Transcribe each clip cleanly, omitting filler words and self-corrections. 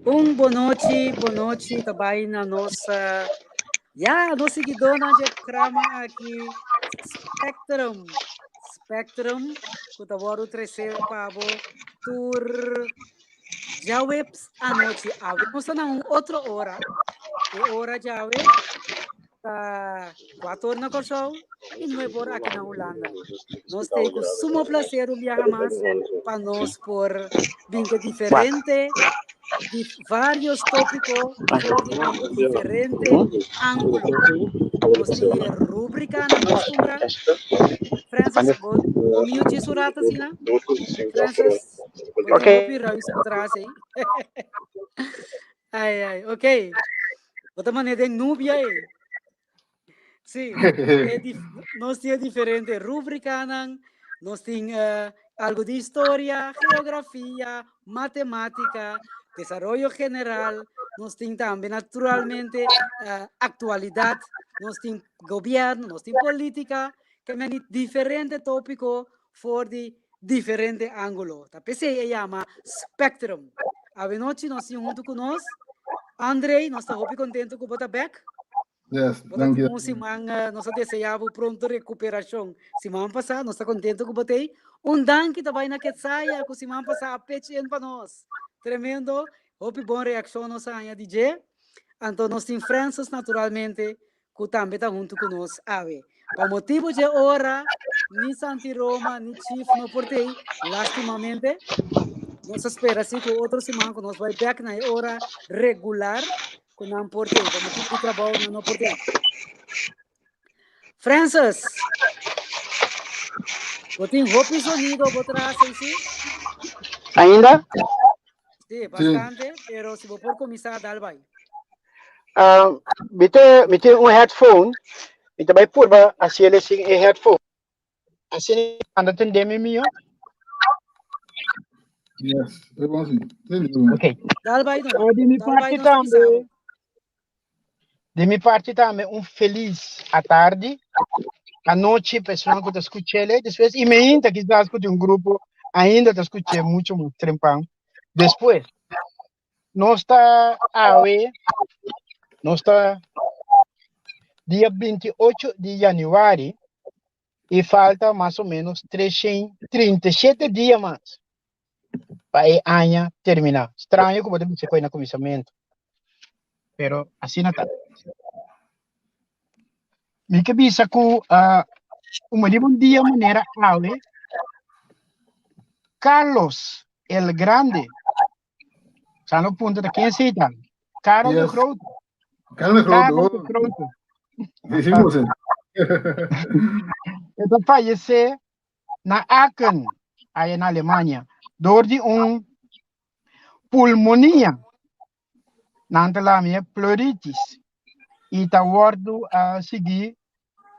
Un bonochi, bonochi ta bai na nos ya, nos seguidornan dje programa aki Spectrum. Spectrum ku ta wòrdu tresé pa bo tur djaweps anochi. Awe nos ta na un otro ora. E ora djawe ta 4 or na Kòrsou i 9 or aki na Hulanda. Nos ta ku sumo placer un biaha mas pa nos por bin ku diferente di varios tópiko for di un diferente ángulo. Nos tin e rúbrika na kostumbra. Francis, bo, bo mute su rato asina? Francis, bo tin Okay. hopi ruis atrás ei. Ai, ai, ok. Bo ta mané den nubia ei. Sí, e dif nos tin diferente rubricanan, nos tin uh, algo di historia, geografia, matemática, desaroyo general, nos tin tambe naturalmente uh, actualidad, nos tin gobierno, nos tin política, que men diferente tópico for di diferente ángulo. Ta p'esei e yama Spectrum. Awenochi nos tin huntu ku nos Andrei, nos ta hopi kontentu ku bo ta bèk. Yes, Bo ta dank je. un siman, nos ta deseá bo pronto rekuperashon. Siman pasá nos ta kontentu ku bo t'ei. Un danki ta bai na Ketsaya ku siman pasá a pitch in pa nos. Tremendo, hopi bon reakshon nos a haña di dje. Anto nos tin Francis naturalmente ku tambe ta huntu ku nos awe. Pa motibu dje ora, ni Santi Roma ni Chief no por t'ei, lastimamente. Nos a spera si ku otro siman ku nos bai bèk na e ora regular ku nan por t'ei. Pa motibu di trabou nan no por t'ei. Francis, bo tin hopi sonido bo tras ei si? Ainda? Sí, bastante, pero si bo por kuminsá dal bai. Uh, mi te, mi tin un headphone. Mi te bai purba hasiele sin e headphone. Asina anda tende mi mio? Yes, e bon si. Tende bon. Ok. Dal bai no. Oh, di mi Dal bai parti nos ta bisa tambe. bo. Di mi parti tambe un feliz atardi. Anochi personal ku ta skuchele. Despues i meinta kisas ku tin un grupo ainda ta skuché mucho mas trempan. Despues nos ta awe, nos ta dia 28 di januari i falta mas o menos 337 dia mas pa e aña terminá. Straño ku bo ta bisa ku na kuminsamentu, pero asina ta. Mi ke bisa ku uh, un riba un dia manera awe, Carlos el Grande, sa no punto ta ken sei ta? Karel de Yes. Grote. Karel de Grote. Karel de Oh. Grote. Sí, sí, José. E ta fallecé na Aachen, allá na Alemania, door di un pulmonía. Nan ta lam'e pleuritis i ta wòrdu a sigui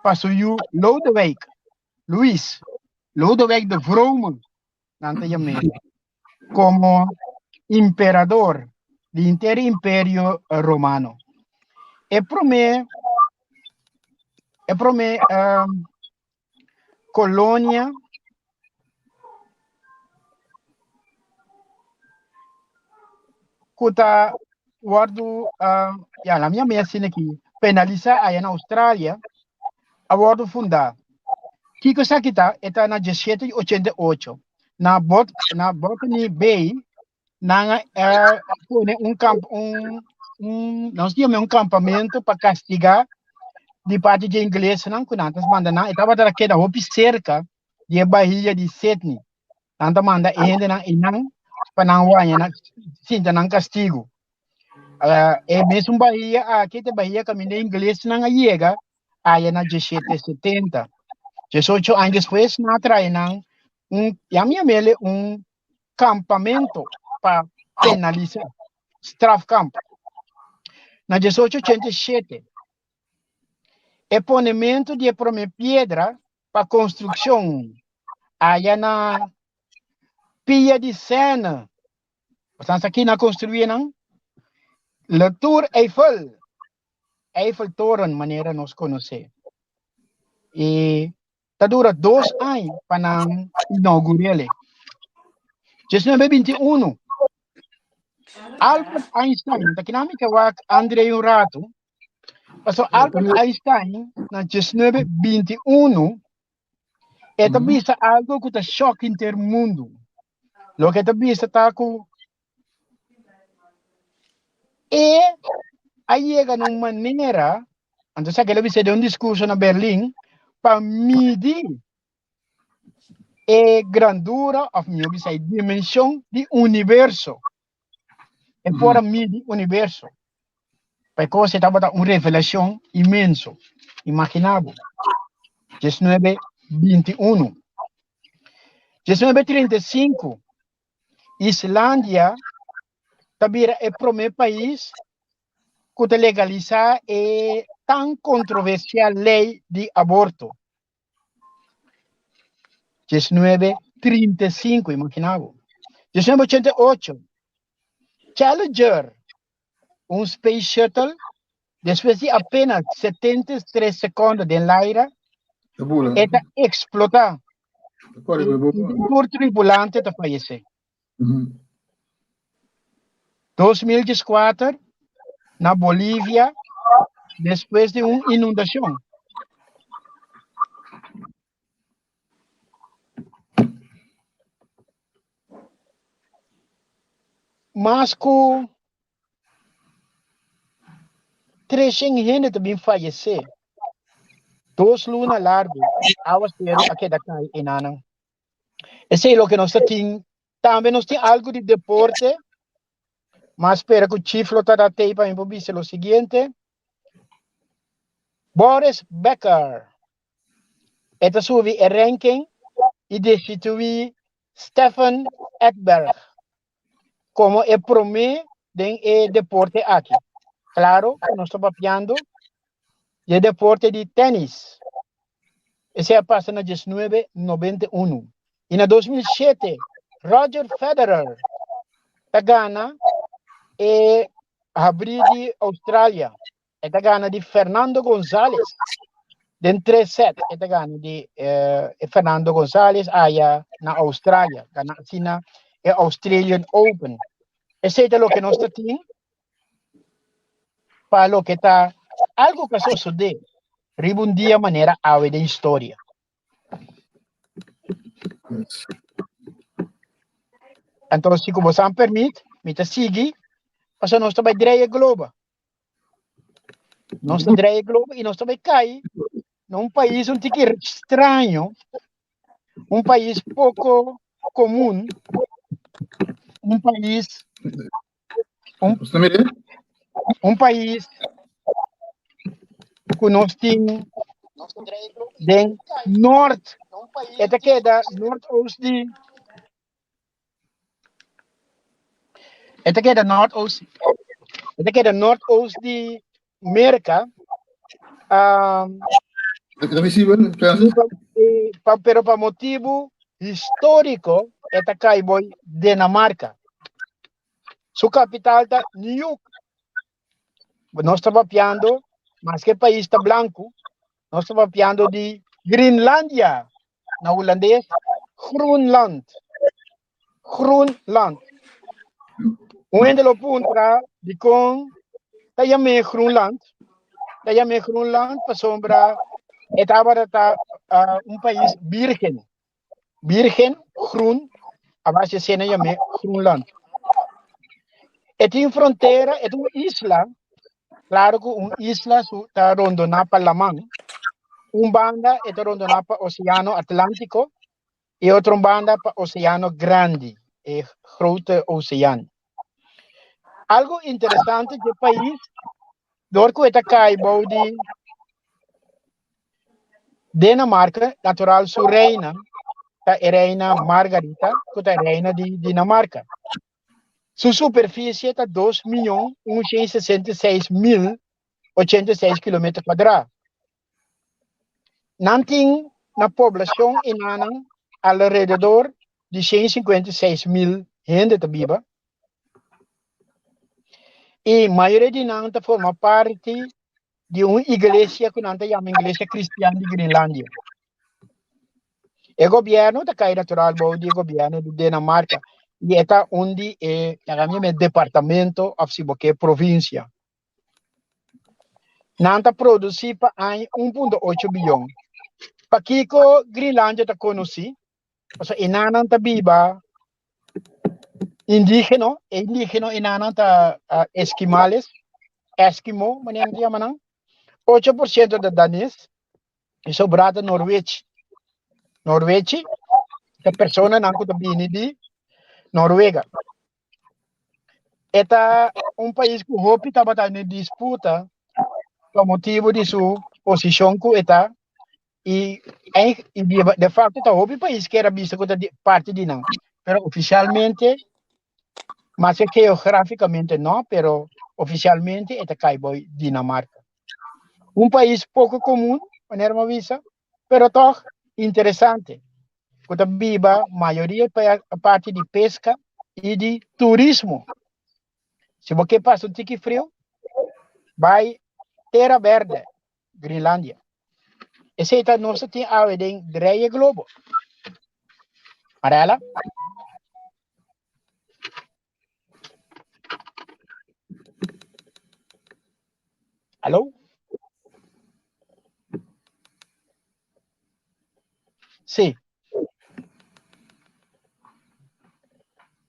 pa su yu Lodewijk, Luis, Lodewijk de Vrome, nan ta yam'é, komo imperador di henter Imperio Romano. E promé e promé kolonia ku ta wòrdu ya la mi yam'é asina aki penalisá aya na Australia a wòrdu fundá. Kiko esaki ta? E ta na diesshete i ochenta i ocho na Bot na Botany Bay nan a pone un kamp un un nos yam'é un kampamentu pa kastigá di parti di e inglesnan ku nan ta manda nan e tabata ta keda hopi serka di e bahia di Sydney. Nan ta manda e hendenan einan pa nan waña nan sinta nan kastigu. E mesun bahia aki ta e bahia kaminda e inglesnan a yega aya na diesshete setenta. Diesocho aña despues nan a trae nan un ya mi yam'el un kampamento pa penalisá, strafkamp. Na 1887, e ponementu di e promé piedra pa konstrukshon aya na Pia di Seine, Bosan sa kina konstruí nan? La Tour Eiffel, Eiffeltoren manera nos konosé. I ta dura dos aña pa nan inaugur'el. 1921, Albert Einstein, ta kina mi ke wak André un rato. Paso Albert Einstein na 1921 e ta bisa algo ku ta shock inter mundo. Loke ta bisa ta ku e a yega na un manera, anto sa ke el a bisa den un diskurso na Berlin, pa midi e grandura of mihó bisa e dimenshon di universo. E por a midi universo. Pa e kos e tabata un revelashon inmenso. Imaginá bo. 1921. 1935, Islandia ta bira e promé pais ku ta legalisá e tan kontroversial lei di aborto. 1935, imaginá bo. 1988, Challenger, un space shuttle, despues di apenas 73 sekondo den laira, e ta eksplotá. I tur tripulante ta fayesé. 2014, na Bolivia, despues di un inundashon. Mas ku 300 hende ta bin fayesé. Dos luna largu, awaseru a keda kai enanan. Esei loke nos ta tin. Tambe nos tin algu di deporte. Mas spera ku Chief lo ta da tei pa mi por bisa lo siguiente. Boris Becker. E ta subi e ranking i destituí Stefan Edberg komo e promé den e deporte aki. Klaro ku nos ta papiando di e deporte di tenis. Esei a pasa na 1991. I na 2007, Roger Federer ta gana e habrí di Australia. E ta gana di Fernando Gonzalez. Den tres set e ta gana di eh, Fernando Gonzalez aya na Australia. Gana asina e Australian Open. Esei ta loke nos ta tin pa loke ta algo ku a sosodé riba un dia manera awe den historia. Anto si ku bosan permit, mi ta sigui, pasobra nos ta bai drei e globo. Nos ta drei e globo i nos ta bai kai na un pais un tiki straño, un pais poko komun, un pais un, un pais ku nos tin den nort, e ta keda noordoost di e ta keda noordoost e ta keda noordoost di Merka. Um, Está visibel, Francis? Pa, pero pa motibu históriko e ta kai boi Dinamarka. Su kapital ta Nuuk. Nos ta papiando, maske e pais ta blanku, nos ta papiando di Greenlandia, na hulandes Groenland. Groenland. Un hende lo puntra dikon ta yam'é Groenland. Ta yam'é Groenland pasobra e tabata ta uh, un pais virgen. Virgen, groen, a base de sena yam'é Groenland. E tin frontera, e ta un isla, claro ku un isla su ta rondoná pa laman. Un banda e ta rondoná pa Oceano Atlántico E otro banda pa Oceano Grandi, e Grote Oceaan. Algo interesante dje pais, dor ku e ta kai bou di Dinamarca, natural su reina ta e reina Margarita, ku ta e reina di Dinamarca. Su superfisie ta 2.166.086 kilometer kuadrá. Nan tin na poblashon enanan alrededor di 156 mil hende ta biba. I mayoria di nan ta forma parti di un iglesia ku nan ta yama Iglesia Kristian di Greenlandia. E gobièrnu ta kai natural bou di e gobièrnu di Dinamarka. I e ta un di e, laga mi yama departamento òf si bo ke provinsia. Nan ta produsí pa aña 1.8 biyon. Pakiko Greenlandia ta konosí? Pasobra e nannan ta biba indígeno, e indígeno e nannan ta uh, eskimales, eskimo, manera nan ta yama nan. 8% ta danes i sobrá ta norwechi. Norwechi ta personanan ku ta bini di Noruega. E ta un pais ku hopi tabata den disputa pa motibu di su posishon ku e ta i i de facto ta hopi pais ku era bisa ku ta parti di nan. Pero ofisialmente, maske geografikamente no, pero ofisialmente e ta kai bou Dinamarka. Un pais poko komun, manera mi a bisa, pero tòg interesante, ku ta biba mayoria parti di peska i di turismo. Si bo ke pasa un tiki friu, bai Tera Berde, Greenlandia. Esei ta nos ta tin awe den Dreye Globo. Marella? Aló? Sí.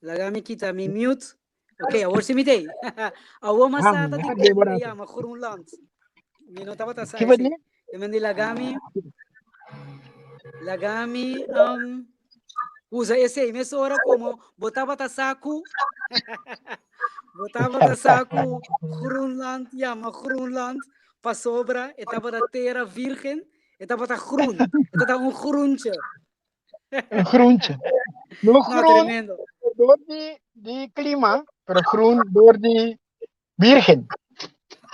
Laga mi kita mi mute. Ok, awor si mi tei. Awor mas Ah, sata di ah, kon Deborah. yama Groenland. Mi no tabata sa Ki wat ese. ne? E men di laga mi laga mi usa esei mesora komo bo tabata sa ku bo tabata sa ku Groenland yama Groenland pasobra e tabata tera virgen, e tabata groen, e tabata un groentje. Un groentje. No No, groen tremendo. door di, di klima, pero groen door di virgen.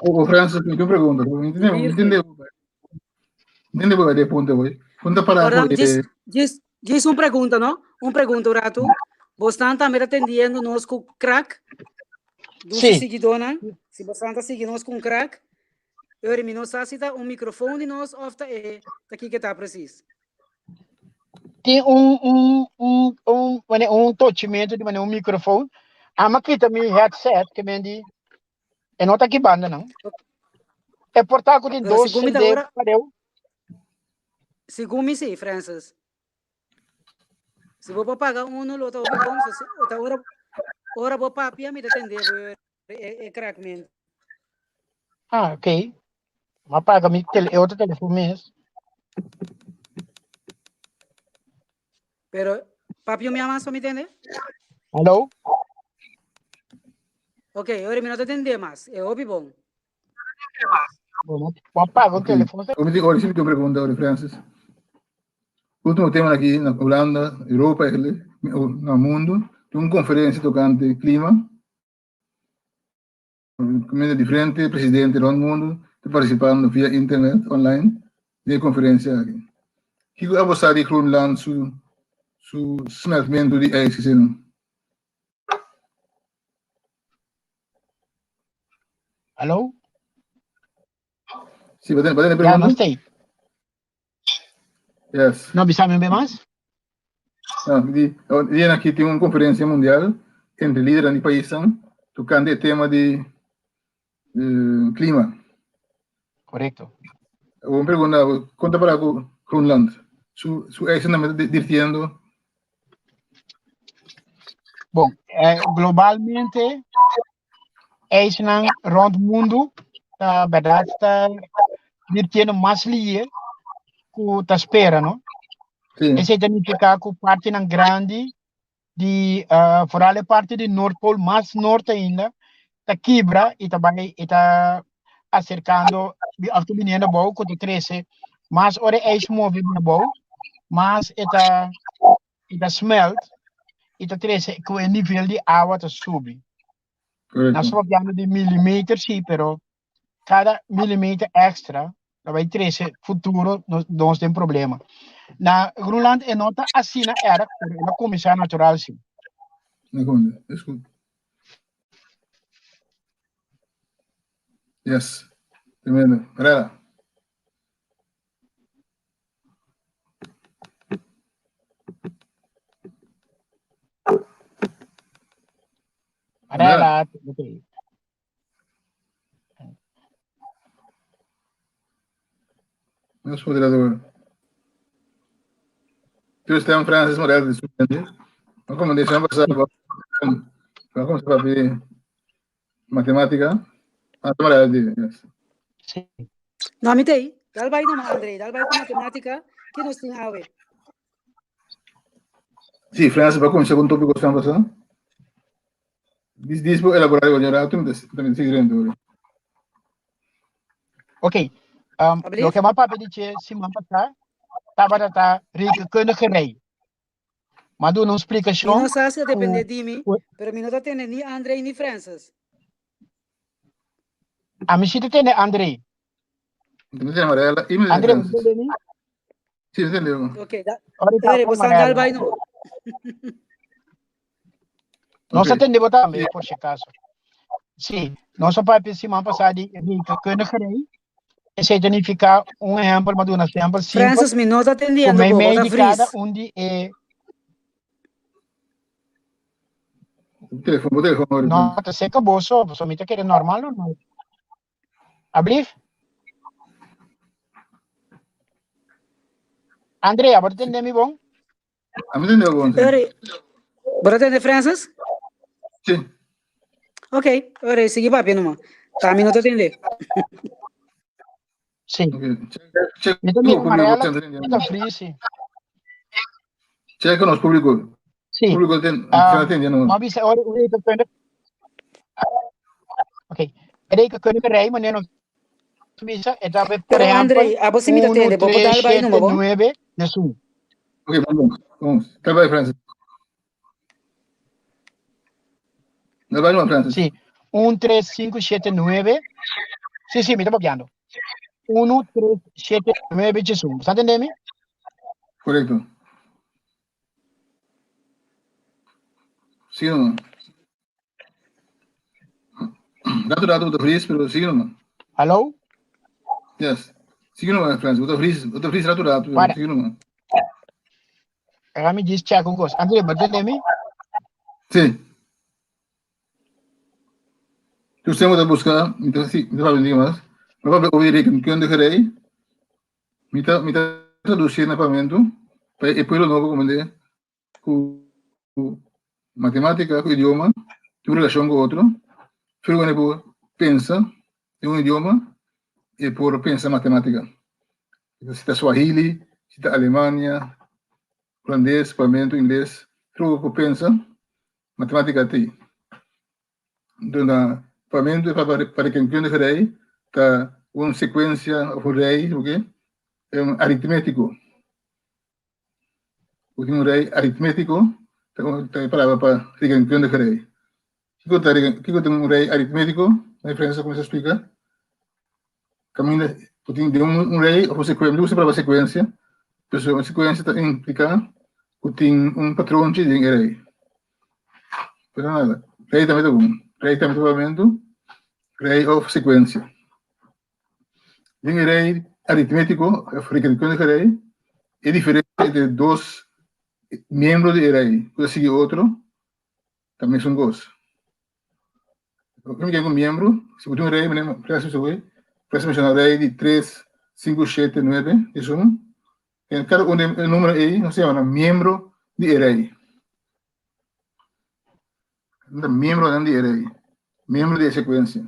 O, Francis, mi tin un pregunta. Mi entende, mi Virgen. entende, mi entende bo de punto hoy. Punto para Ora, ku djis, djis, djis un pregunta, no? Un pregunta un ratu. Bosnan tambe ta tendiendo nos ku crack? Dushi Sí. siguidónan, si bosnan ta sigui nos ku un crack, Eur, mi no sa si ta un microfoon di nos of ta e ta kiko ta precies. Tin un un un un mane un tochimento di mane un microfoon. Ama kita mi headset ke men di e no ta ki banda nan. E por ta ku tin Pero dos segun mi ta CD ora, pareu. segun mi si, Francis. Si bo por paga uno lo ta hopi bon, so si ta ora ora bo papia mi ta tende bo e e krakmento. Ah, ok. Ma paga mi tele, e otro telefon mes. Pero papio mi amas pa mi tende? Hallo? Ok, ora mi no ta tende mas. E hopi bon. Bueno, ma paga un Ok. telefon. Ora mi ora si mi tin un pregunta, ora Francis. Último tema aki na Hulanda, Europa eigenlijk, na mundo, tin un conferencia tocante clima. Kaminda diferente presidente rond mundu ta partisipando via internet online den e konferensia aki. Kiko abo sa di Groenland su su smeltmentu di ijs asina? Hallo? Si, bo tene Ja, pregunta? no stay. Yes. No bisa mi mas? Ah, di, di aki tin un conferencia mundial entre lidernan di paisnan tocante e tema di eh, clima. Correcto. Un pregunta, conta para ku Groenland? Su su eisen tambe ta dirtiendo. Bom, eh, globalmente ijsnan rond mundo ta verdad ta virtiendo mas liye ku ta spera, no? Sí. Esei ta nifiká ku partinan grandi di uh, vooral e parti di Noordpool, mas norte ainda, ta kibra i ta bai i ta acercando of ta biniendo abou ku ta krese. Mas ora e ijs move bini abou, mas e ta e ta smelt i ta trese ku e nivel di awa ta subi. Nos Correcto. papiando di millimeter sí, pero cada millimeter extra ta bai trese futuro nos, nos den problema. Na Groenland e no ta asina erg, pero e lo kuminsá natural sí. Na konde. Is goed. Yes. Tremendo. Rela. Marela, ok. Nos moderador. Tu stem Francis Morel de suspende. Uma recomendação passada para como se papel matemática. Ah, Morel de yes. Sí. No, mi tei. Dal bai numa, André. Dal bai ku matemática que nos tin awe. Sí, Francis, para começar com o tópico que estamos passando. Dis, dis por elaborar o rato, también seguir dentro. Ok. Um, loke m'a papia di dje siman pasá tabata ta rekenkundige rei. M'a duna un Mi splikashon no sa si a ku depende di mi, ku pero mi no ta tende ni André ni Francis. ami si ta tende André. Mi tende Marela y mi tende André, bo Francis. tende mi? Sí, mi tende. Ok, da, Ora ore, ta bo con san dal Marela. bai no. Nos Ok. a tende bo tambe, por si acaso. Sí, nos a papia siman pasá di rekenkundige rei. Esei ta nifiká un ehèmpel, m'a duna ehèmpel simpel, Francis, mi no ta ku tendiendo bo, bo meimei ta di kada vries. un di e Telefon, bo telefon ahora. No, ta seka bo so, pasobra mi ta kere normal normal. Ablief? Andrea, bo ta tende mi bon? A mi tende bon, sí. Ore, bo ta tende Francis? Sí. Ok, ore, sigui papia numa. Ta mi no ta tende. Sí. Ok. Check, check Mi ta ku mira público, Marela, tende. ta fri, sí. Check con nos público. Sí. Público ten, Um, tende no. maar bisa ora rekenkundige. Oké. Rekenkundige rij, meneer nos bisa, e ta por Pero ehempel André, abo si mi ta 1, tende, bo por 3, dal bai 7, numa, bo? 9, des 1. Ok, vamos, vamos. Está bem, Francis. Está bem, Francis. Sí. 1, 3, 5, 7, 9. Sí, sí, mi ta papiando. 1, 3, 7, 9, des 1. Sa entende mi? Correcto. Sí, no. Rato rato bo ta vries, pero sigui nomás. Hallo? Yes. Sigui nomás, Francis. Bo ta vries, bo ta vries rato rato, pero Para. sigui nomás. Era mi dis check un kos. André, bo tende mi? Sí. Tu stem bo ta busca, mi ta si, mi ta papia mas. Mi papia over di rekenkundige rei. Mi ta mi ta traduci na papiamentu pa e pueblo nobo comprende ku matematika ku idioma tin un relashon ku otro. Tur wende por pensa den un idioma e por pensa matematika. Si ta Swahili, si ta Alemania, Hulandes, Papiamentu, Ingles, tur por pensa matematika t'ei. Enton na Papiamentu pa pa rekenkundige rei ta un sekuensia òf un rei, oke, un aritmétiko. Bo tin un rei aritmétiko, ta ta e palabra pa rekenkundige rei. Kiko ta kiko ta un rei aritmétiko? Na diferensia kuminsa splika. Kaminda bo tin den un rei òf un sekuensia, mi ta usa e palabra sekuensia, pasobra un sekuensia ta impliká ku tin un patronchi den e rei. Pero nada, rei tambe ta bon. Rei tambe ta papiamentu, rei òf sekuensia. Den e rei aritmétiko, òf rekenkundige rei, e diferensia entre dos miembro di e rei ku ta sigui otro ta mesun kos. Ora mi ku miembro, si bo tin un rei, manera Francis bisa hoy, Francis menshoná rei di tres, sinku, shete, nuebe, esun. Kada un di e número ei nos ta yama nan miembro di e rei. Nan ta miembronan di e rei, miembro di e sekuensia.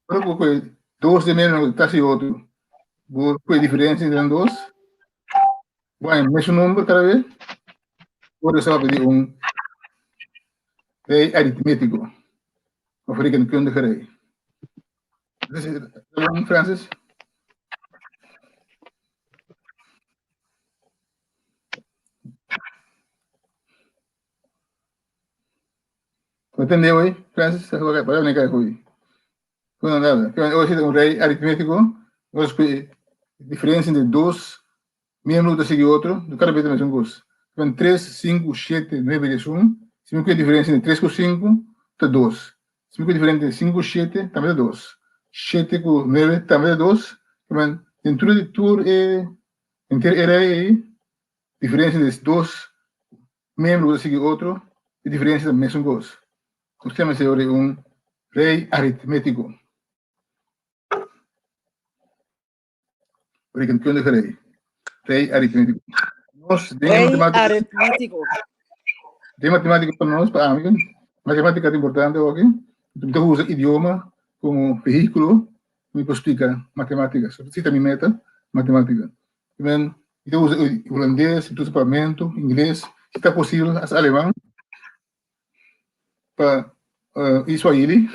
Ora ku bo kohe dos di e miembronan ku ta kasi otro, bo kohe diferensia entre nan dos, bo haña mesun number kada bes, bo resa pa pidi un rei aritmétiko òf rekenkundige rei. Francis? Entendeu aí, Francis? Vai brincar com Não, nada. Hoje um rei aritmético, nós diferença entre dois membros da seguir outro, do cada vez mais um gosto. Então, 3, 5, 7, 9, 10, 1. Se não tem diferença entre 3 com 5, tá 2. Se não tem diferença entre 5 com 7, também tá 2. 7 com 9, também tá 2. Então, dentro de tudo, é, entre era aí, diferença entre dois membros da seguir outro, e diferença da mesma coisa. Nos ta mester ora un rei aritmétiko. Rekenkundige rei. Rei aritmétiko. Nos den Rei matemática, aritmétiko. den matemática pa nos, pa ami, matemática ta importante oki. Mi ta usa idioma como vehículo mi por splika matemática. So, si ta mi meta, matemática. Men, mi ta usa holandés, mi ta usa papiamento, inglés, si ta posibel, hasta alemán. Pa uh, Swahili.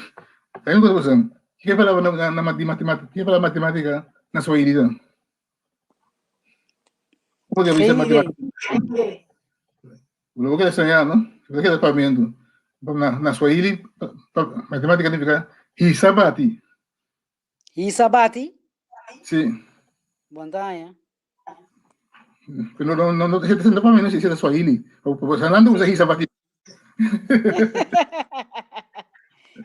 Tem uma coisa assim. Que falava na, na, na, de matemática? Que falava matemática na Swahili? Então? Como que Geen avisa idee. matemática? Lo que enseñar, ¿no? Lo que pamiento. Na, na Swahili, pa, pa, matemática significa hisabati. Hisabati? Sí. Montaña. Pero no, no, no, no, no, no, no, Swahili. Sanando usa hisabati.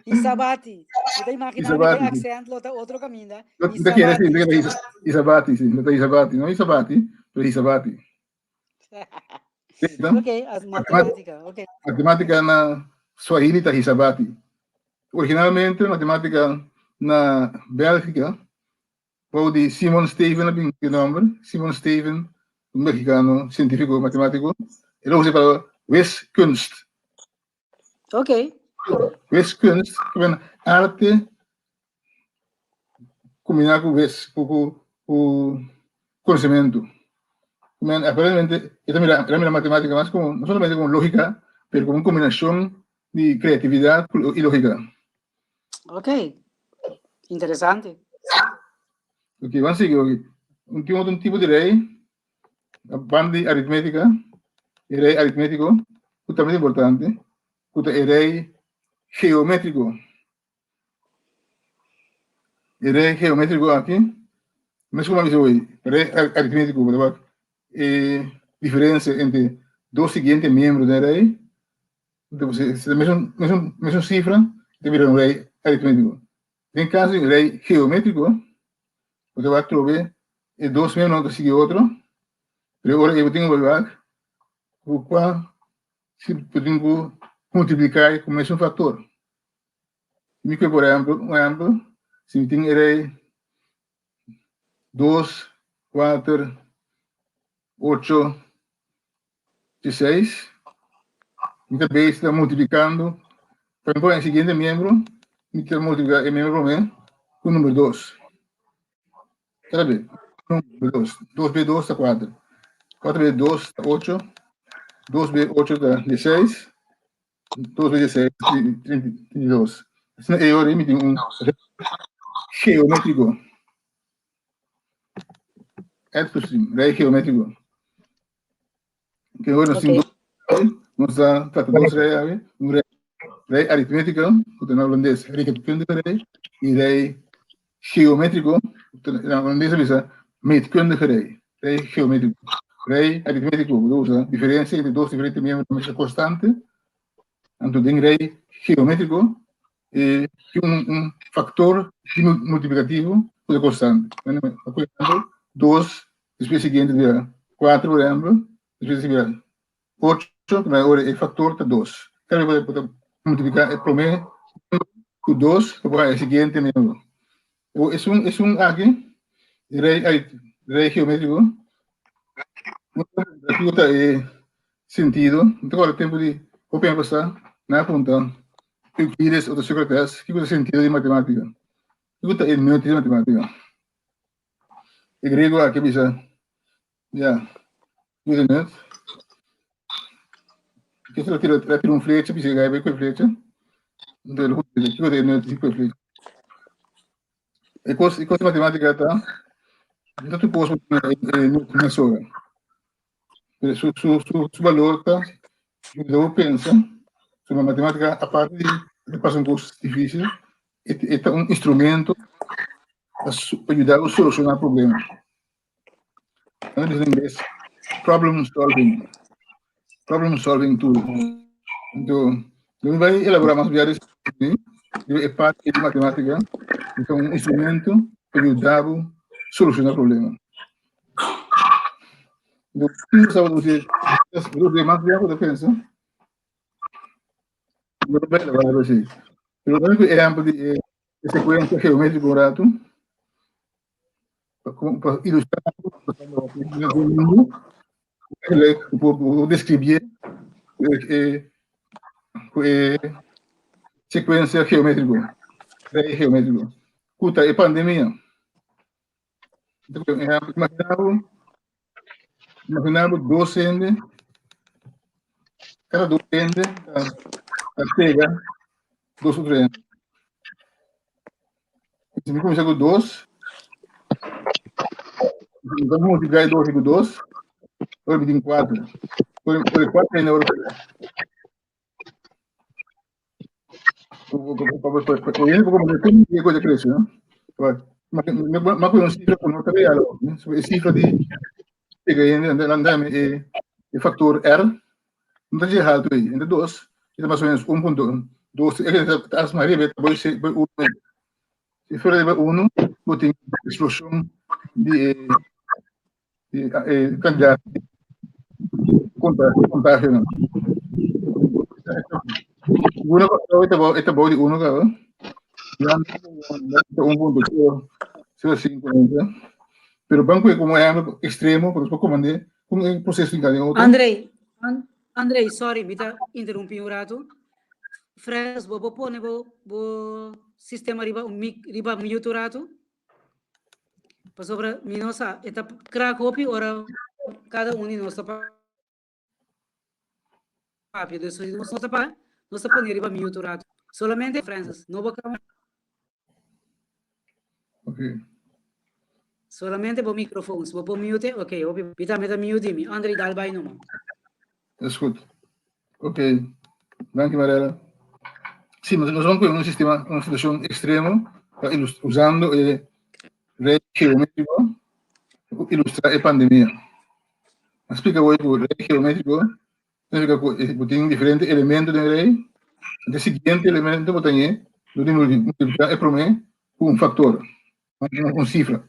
Hisabati. Bo ta imaginá mi Hisabati, ke sí. accent lo ta otro kaminda. No te quiere Hisabati. decir, Hisabati, sí, no te Hisabati, no Hisabati, pero Hisabati. Sí, no? Ok, as matemática. Ok. Matemática na Swahili ta Hisabati. Originalmente, matemática na Bélgica, bou di Simon Stevin a bin e nomber, Simon Stevin, un mexicano, científico, matemático, el a usa e palabra wiskunst. Ok. Wiskunst, ke men arte kombiná ku wis, ku ku ku konosementu. Ke men aparentemente e ta mira, el a mira matemátika mas komo, no solamente komo lógika, pero komo un kombinashon di kreatividat i lógika. Ok. Interesante. Ok, ban sigui oki. Un tin otro tipo di rei, banda di aritmétika, e rei aritmétiko, ku tambe ta importante, ku ta e rei geométriko. E rei geométriko aki, mes ku mi a bisa hoy, rei aritmétiko, bo ta wak e diferensia entre dos siguiente miembro den rei, Si ta mesun, mesun, mesun sifra, ta bira un rei aritmétiko. Den kaso di un rei geométriko, bo ta wak trobe e dos miembronan ta sigui otro, pero e ora ei bo tin ku wak ku kua si bo tin ku multipliká ku mesun faktor. Mi kue por ehèmpel, un ehèmpel, si mi tin e rei dos, kuater, ocho, 16, mi ta bes ta multiplicando, pa mi pone e siguiente miembro, mi ta multiplica e miembro prome cu numero 2. Kada be, numero 2. 2 be 2 ta 4. 4 be 2 ta 8. 2 be 8 ta 16. 2 be 16 ta 32. Asina e ora mi tin un geometrico. Et precies, rij geometrico. Oké, hoor, nos tin dos, nos ta trata dos rij awe. Un rij, rij aritmético, ku ta na holandés rekenkundige rij, i rij geométrico, ku ta na holandés a bisa meetkundige rij, rij geométrico. Rij aritmético, bo ta usa diferensia entre dos diferente miembro mester konstante, anto den rij geométrico e tin un, un factor multiplicativo ku ta konstante. Por ejemplo, dos Despues siguiente bira kuater, por ehempel, despues esei bira ocho, ku ora e faktor ta dos. Kada bes bo ta multipliká e promé número ku dos pa bo haña e siguiente número. Awor esun esun aki, e rei ai rei geométriko, kiko ta e sentido? Mi ta kòrda tempu di hopi aña pasá, nan a punta Euclides òf Sócrates kiko ta e sentido di matemátika, kiko ta e nut di matemátika. E griego aki bisa, ya, mira net. Ke se tira, tira un flecha, bisa gai bai ku e flecha. Entonces, el bisa, kiko ta e nut di ku e flecha? E kos, e kos di matematika ta, no ta tur kos e nut mesora. Pero su, su, su, su balor ta, yuda bo pensa, so matematika, aparte di, di pasa un kos difisil, e ta un instrumento pa yuda bo soluciona problema. Nan ta bisa na ingles problem solving, problem solving tool. Anto, lo mi bai elabora mas bia riba e parti di matematica, ta un instrumento pa yuda bo soluciona problema. Anto, mas bia bo ta pensa. Sí. Pero tambe ku ehèmpel di e sekuensia geométriko un ratu, pa ilustrá por deskribí e ku e sekuensia geométriko, rei geométriko, ku ta e pandemia. Imaginá bo, imaginá bo dos hende, kada dos hende ta, ta pega dos otro hende. Si mi kuminsá ku dos, mi ta multipliká e dos ku dos, ora mi tin kuater. Ora ora kuater hende ora pega. E factor R no ta dje haltu ei, entre dos e ta mas o menos un punto dos, e ta as mas riba e ta bai bai uno ei. Si fuera riba uno bo tin explosion di e di e kandidat di kontagionan. Uno e ta bou e ta bou di uno kaba. Ta un punto sero sero sinku. Pero ban koe komo ehèmpel ekstremo pa nos por komprendé kon e proseso tin kaba den otro. Andrei, Andrei, sorry, mi ta interrumpí un ratu. Frans, bo por pone bo bo sistema riba un mic riba mute un ratu? Pasobra mi no sa, e ta krak hopi ora kada un di nos ta papia. Dus si nos no ta papia, nos ta pone riba mute un ratu. Solamente Francis, no bo kama. Ok. Solamente bo microfoon. Si bo por mute, ok, hopi. Mi tambe ta mute mi. André, dal bai numa. Is goed. Ok. Danki Marella. Sí, nos, nos vamos con un sistema, una situación extremo, usando el rey geométrico, ilustrar la pandemia. Explica hoy que el rey geométrico significa que tiene diferentes elementos del rey. El siguiente elemento que tiene, lo tiene multiplicar el promedio con un factor, una cifra.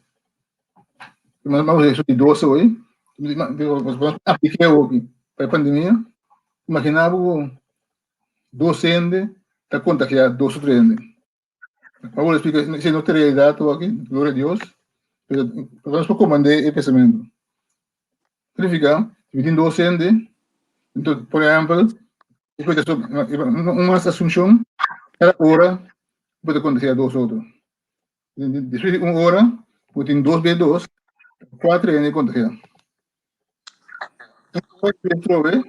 Vamos a eso de 12 hoy. Vamos a aplicar hoy para la pandemia. Imagina dos hende ta contagia dos otro hende. Vamos a explicar, si no te realidad todo aquí, gloria a Dios, pero vamos a comandar el pensamiento. Significa, si tin dos hende, entonces, por ejemplo, una asunción, cada hora puede contagiar dos otros. Después de una hora, bo tin dos be dos, kuater hende kontagiá. Trobe,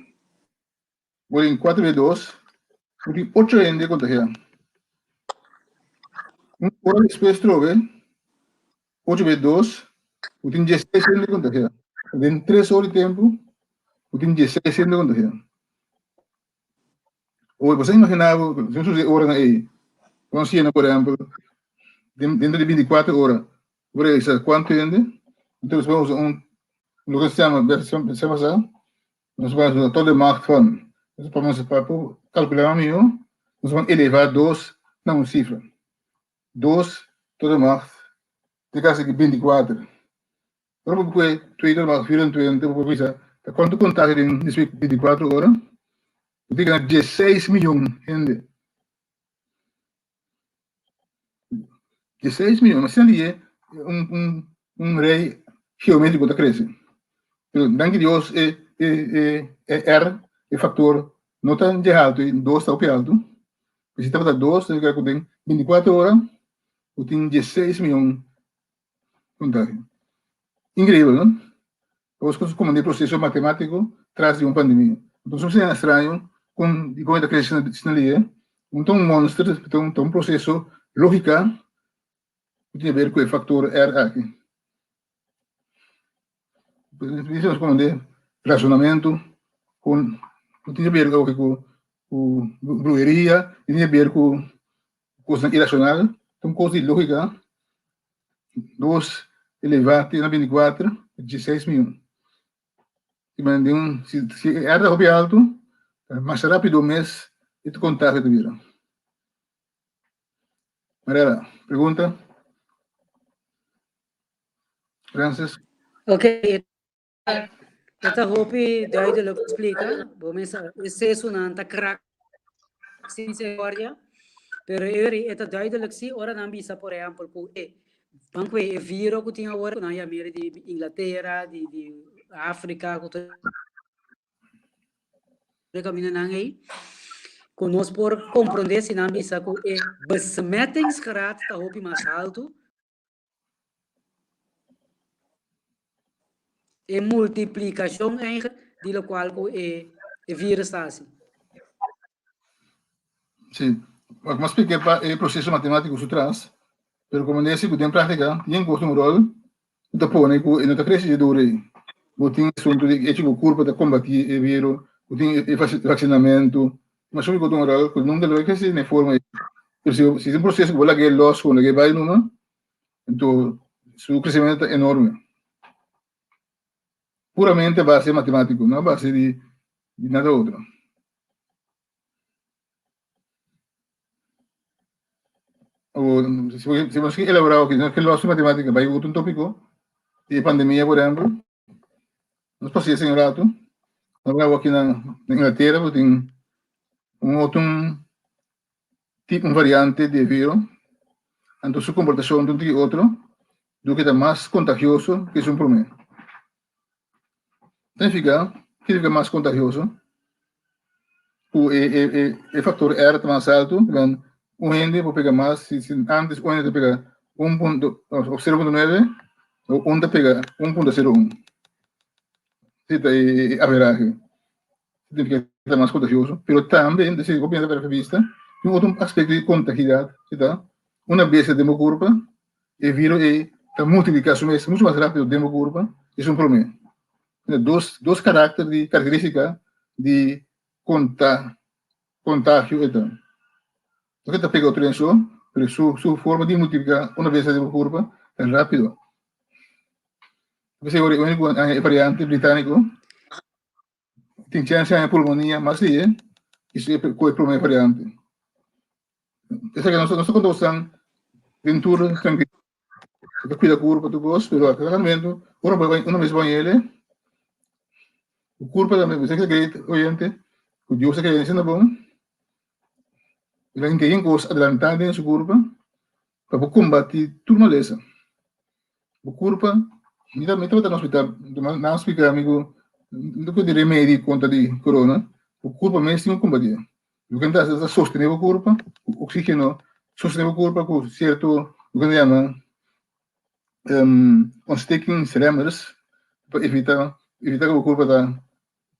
bo tin kuater be dos, bo tin ocho hende kontagiá. Un hora despues trobe, ocho be dos, bo tin dieseis hende kontagiá. Den tres hora di tempu, bo tin dieseis hende kontagiá. Ora, bo sa imaginá bo, si un sucede ora na ei, bo siena, por ehempel, dentro di 24 ora, bo registra cuanto hende, entonces bo usa un, lo que se llama, se pasa, nos va usa tot de macht van, entonces pa nos pa por calcula mas miho, nos van eleva dos na un cifra, dos tot de macht di casi 24. Ora bo kue Twitter mas 24 bo por bisa ta kuantu kontagio den des 24 ora. Bo tin gana 16 miyon hende. 16 miyon. Asina di e un un un rei geométriko ta krese. Pero danki Dios e e e e R e faktor no ta dje haltu i dos ta hopi haltu. Si tabata dos ta ku den 24 ora bo tin 16 miyon Contagio. Increíble, no? Nos con como de proceso matemático tras de un pandemia. Entonces, un extraño con di con esta crisis na lie, un un monster, un un proceso lógica que tiene que ver con el factor R aquí. Eso como de razonamiento con que tiene que ver con, con brujería, tiene que ver con cosas irracional, un cosa ilógica. 2 elevá te na 24, 16 mion. I men den un, si, si e R ta hopi altu, mas rápido mes e kontagio ta bira. Mariela, pregunta? Francis? Ok, e ta hopi duidelijk splika. Bo mesa, e sesunan ta krak. Sin misericordia. Pero e ta duidelijk si ora nan bisa por ehempel ku e ban ku e viro ku tin awor ku nan yam'é di Inglatera, di di Afrika ku tur e kamindanan ei ku nos por komprondé si nan bisa ku e besmettingsgraad ta hopi mas haltu. E multiplikashon eigenlijk di lokual ku e e virus ta hasi. Sí. Wak mas splika pa e proseso matematiko su tras, pero komo nesi ku den práktika tin kos un ròl ku ta pone ku e no ta krese dje duru ei. Bo tin asuntu di echo ku kurpa ta kombatí e viro, ku tin e vaksinamentu, mas hopi ku ta un ròl ku nunka lo e krese den e forma ei. Pero si si ta un proseso ku bo lag'é lòs ku bo lag'é bai numa, Enton, su crecimiento ta enorme. Puramente a base matemático, no a base di, di nada otro. O, si, si nos elaborá aquí, nos que los matemática, vai outro tópico, de pandemia, por exemplo, nos pasei ese un rato, nos aqui na, na Inglaterra, tem um outro tipo, un variante di e viro, anto su komportashon ta un tiki otro, dor ke ta mas kontagioso ke esun promé. Significa, ke significa mas kontagioso? Ku e e e e faktor R ta mas altu, dan un hende por pega mas, si si antes un hende ta pega un punto of 0.9, un ta pega 1.01. Esei ta e e averahe. Significa que ta mas contagioso, pero tambe, si bo piensa per vista, tin otro aspecto di contagidad, que ta, una bes den bo curpa, e virus ei ta multiplica su mes mucho mas rapido den bo curpa, es un prome. Dos, dos karakter di caracteristica di conta, contagio e ta. No ke ta pega otro den so, pero su, su forma di multiplica una bes den bo curpa ta rapido. P'esei ora e variante britanico Tin chèns haña pulmonia mas lihe i si ku e promé variante. Esaki nos nos ta konta bosan den tur trankil. Ta kuida kurpa tur kos, pero a kada momento ora bo una bes bo haña el, bo kurpa tambe bo ta great oyente ku Dios a krea asina bon, el a hinka yen kos adelantá den su kurpa pa por kombatí tur malesa. Bo kurpa, mi ta mi tabata na hospital, nan a splika mi ku no ku di remedi kontra di korona, bo kurpa mes tin ku kombatí. Loke nan ta hasi ta sostené bo kurpa ku oxígeno, sostené bo kurpa ku sierto loke nan ta yama ontstekingsremmers pa evita evita ku bo kurpa ta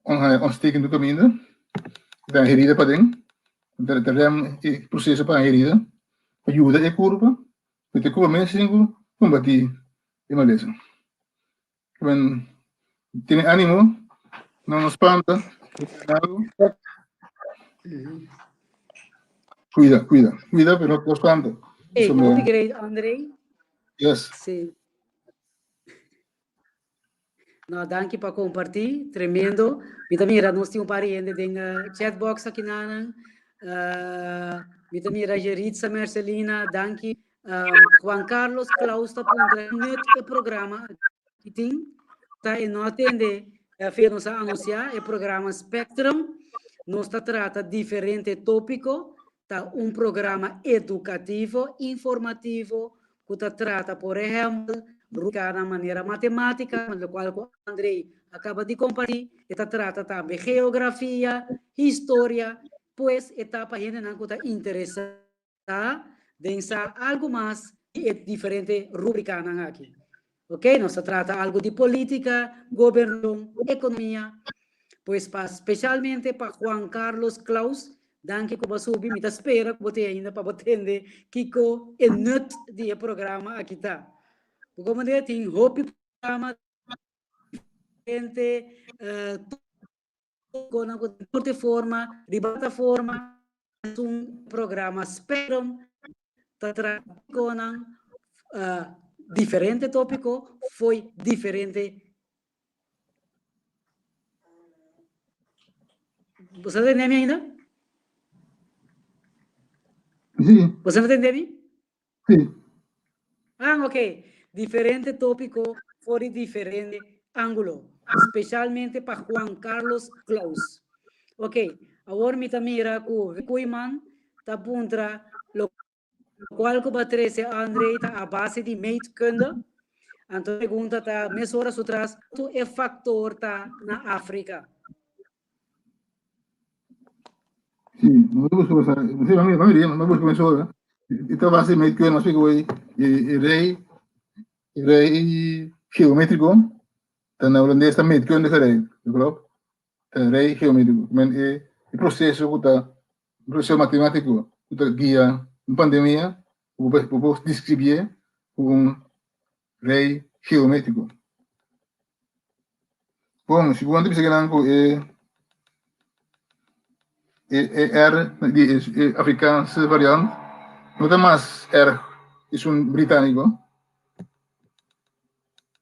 ontsteken tur kaminda, ta herida paden, ta rem e proseso pa herida, pa yuda e kurpa. Mi ta cuba mes sin cu combati e malesa. Men tene animo, no no spanta. Cuida, cuida, cuida, pero no spanta. Hey, hopi great, André. Yes. Sí. No, danki pa comparti, tremendo. Mi ta mira nos tin un par di hende den eh, chatbox aki nanan. Uh, mi ta mira Jeritza Mercelina, danki. Um, Juan Carlos Klaus ta puntra nut e programa aki tin. Ta e no atende, eh, fe nos a anuncia e programa Spectrum. Nos ta trata diferente tópico. Ta un programa educativo, informativo, ku ta trata por ehèmpel rubrikanan manera matemátika, lokual ku Andrei a kaba di kompartí, e ta trata tambe geografia, historia, pues e ta pa hendenan ku ta interesá den sa algu mas di e diferente rubrikanan aki. Ok, nos ta trata algu di polítika, gobernashon, ekonomia, pues pa spesialmente pa Juan Carlos Klaus Danki ku bo a subi, mi ta spera ku bo tin ainda pa bo tende kiko e nut di e programa aki ta. Bo komprende? Tin hopi programa diferente, eh, tópikonan ku tin tur forma, riba plataforma, un programa Spectrum ta trata tópikonan, eh, diferente tópiko fo'i diferente. Bo ta tende mi ainda? Sí. Bo ta tende mi? Sí. Ah, ok. Diferente tópiko for di diferente ángulo. Spesialmente pa Juan Carlos Klaus. Ok. Awor mi ta mira ku Koeiman ta puntra lokual ku bo a trese Andre ta a base di meetkunde. Anto e pregunta ta mesora su tras kuantu e faktor ta na Afrika. Sí, no busca basa, sí, mami, mami, mami busca mesora. E ta base meetkunde, mas fica hoy e rei, e rei geométrico, ta na holandês ta meetkundige rei, klopt? Ta rei geométrico, men e e proceso ku ta proceso matemático ku ta guia un pandemia, bo bo por describié ku un rei geométrico. Bon, si bo bisa kinan ku e e e R di e Afrikaanse variant no ta mas erg esun Britániko.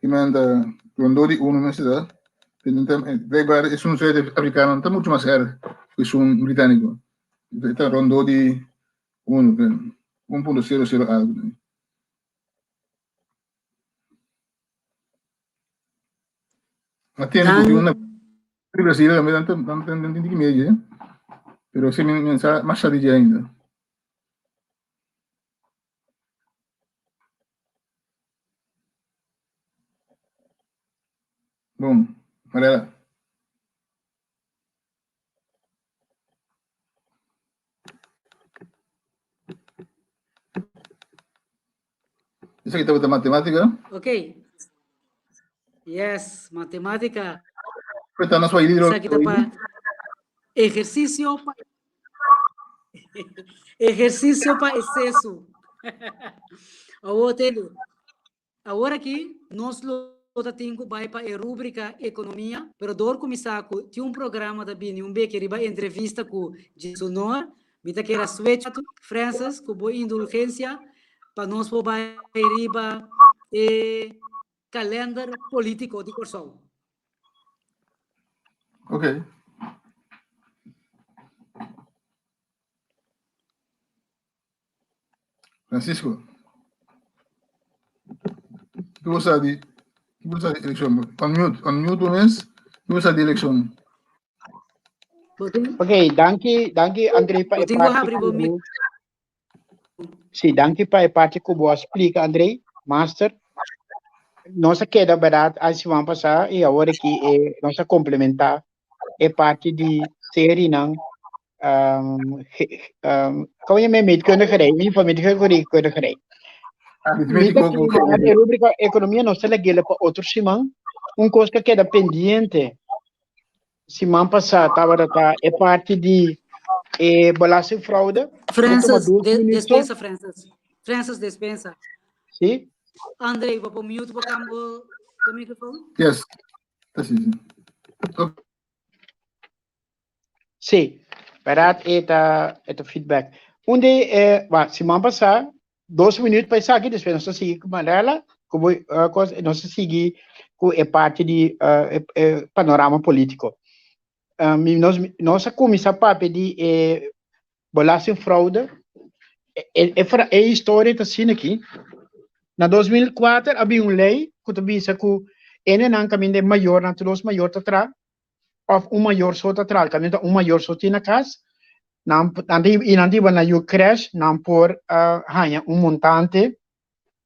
Ki men ta rondó di uno mester ta. Blijkbaar esun Zuid-Afrikano no ta mucho mas erg ku esun Britániko. E ta rondó di uno, 1.00 algo. Ma tiene Dan ku una di Brasil tambe dan dan dan dan tiki medio, eh? Pero si mi mi sa mas sa di ainda. Bom, Mariela. Esaki tabata matemática. Ok. Yes, matemática. Pues na Swahili. Esaki ta pa ehersisio pa ehersisio pa exceso. Awor tende. Awor aki nos lo ta tin ku bai pa e rúbrika Ekonomia, pero dor ku mi sa ku tin un programa ta bini un beke riba entrevista ku Jesonor, mi ta kere a switch Francis ku bo indulgensia pa nos por bai riba e kalender polítiko di Kòrsou. Ok. Francisco, ki bo sa di, ki bo sa di elekshon? Unmute, unmute bo mes, ki bo sa di elekshon? Ok, danki, danki André pa e parti ku bo. Sí, danki pa e parti ku bo a splika André, master. Nos a keda bèrdat a siman pasá i awor aki e nos a komplementá e parti di serinan um, um, como je meetkundige rij, in ieder geval meetkundige rij. Mi ta kere e rubrica economia nos ta lag'ele pa otro siman. Un cos que queda pendiente siman pasá tabata ta e parti di e belastingfraude. Francis, de, despensa Francis. Francis, despensa. Sí? André, bo por mute bo cam bo microfoon? Yes. Sí, sí. Sí, berdad e ta e ta feedback. Un di e, ba, siman pasá, dos minuut pa esaki, despues nos ta sigui ku Marella, ku bo eh, kos, nos ta sigui ku e parti di eh, e, e panorama polítiko. Eh, mi, nos, nos a kuminsá papia di e belastingfraude. E, e, e, fra- e historia ta asina aki. Na 2004 a bin un lei ku ta bisa ku hendenan kaminda e mayornan, tur dos mayor ta traha, of un mayor so ta traha, kaminda un mayor so tin na kas, nan nan ta i nan ta hiba nan yu crèche, nan por haña un montante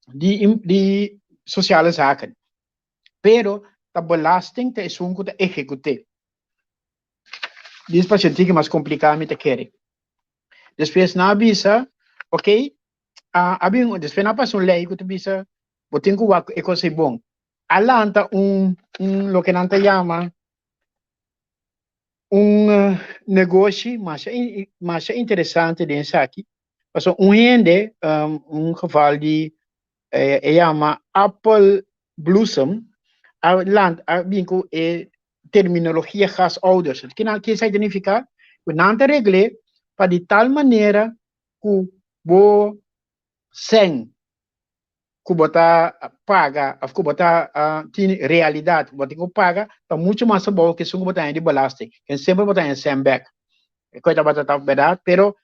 di di sociale zaken. Pero ta belasting ta esun ku ta ehekut'é. Dis pasobra tin mas kompliká mi ta kere. Despues nan a bisa, ok, a bin despues nan a pasa un lei ku ta bisa bo tin ku wak e kos ei bon. A lanta un un loke nan ta yama un negoshi masha masha interesante den esaki pasobra un hende un geval di e yama Apple Bloesem a lanta a bin ku e terminologia gasouders kinan ke esaki ta nifiká ku nan ta regl'é pa di tal manera ku bo sèn ku bo ta paga of ku bo ta tin realidat ku bo tin ku paga ta mucho mas abou ke esun ku bo ta haña di belasting. Ken semper bo ta haña sèn bèk. E kos tabata ta bèrdat, pero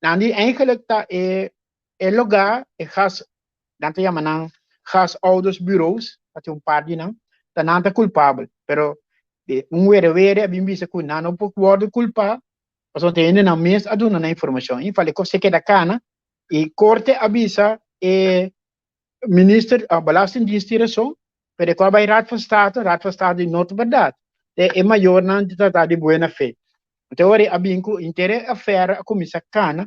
nan di eigenlijk ta e e lugá e gas nan ta yama nan gasoudersbureaus, ta tin un par di nan, ta nan ta kulpabel. Pero un were were a bin bisa ku nan no por wòrdu kulpá. Pasobra ta hendenan mes a duna nan informashon. I fala e kos e keda kana i korte a bisa e minister, Belastingdienst tin rason, pero e ku a bai Raad van State, Raad van State di no ta bèrdat. Te e mayornan ta trata di buena fe. Te ora a bin ku henter e afera a kuminsá kana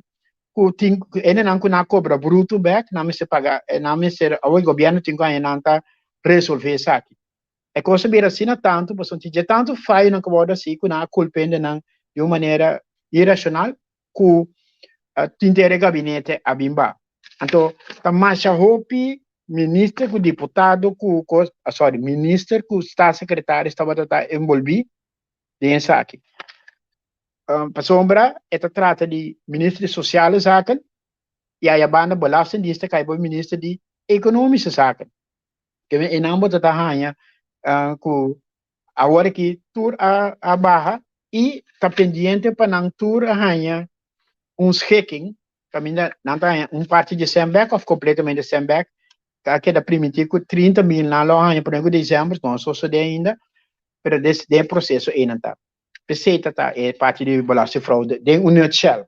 ku tin ku hendenan ku nan a kobra bruto bèk, nan mester paga, nan mester, awor gobièrnu tin ku haña nan ta resolvé esaki. E kos a bira asina tantu pasobra tin dje tantu fayonan ku a wòrdu hasi ku nan a kulpa hendenan di un manera irashonal ku tin tere gabinete a bin ba. Anto ta masha hopi minister ku diputado ku kos, sorry, minister ku staatssecretaris tabata ta enbolbí den esaki. Pasobra e ta trata di minister di Sociale Zaken i aya banda Belastingdienst ta kai bo minister di Economische Zaken. Keme einan bo ta ta haña ku awor aki tur a a baha i ta pendiente pa nan tur a haña un schikking kaminda nan ta haña un parti di sèn bèk òf kompletamente sèn bèk. Ta keda primintí ku 30.000 nan lo haña promé ku desèmber, no a sosodé ainda, pero des den e proseso einan ta. P'esei ta ta e parti di belastingfraude den un nutshell.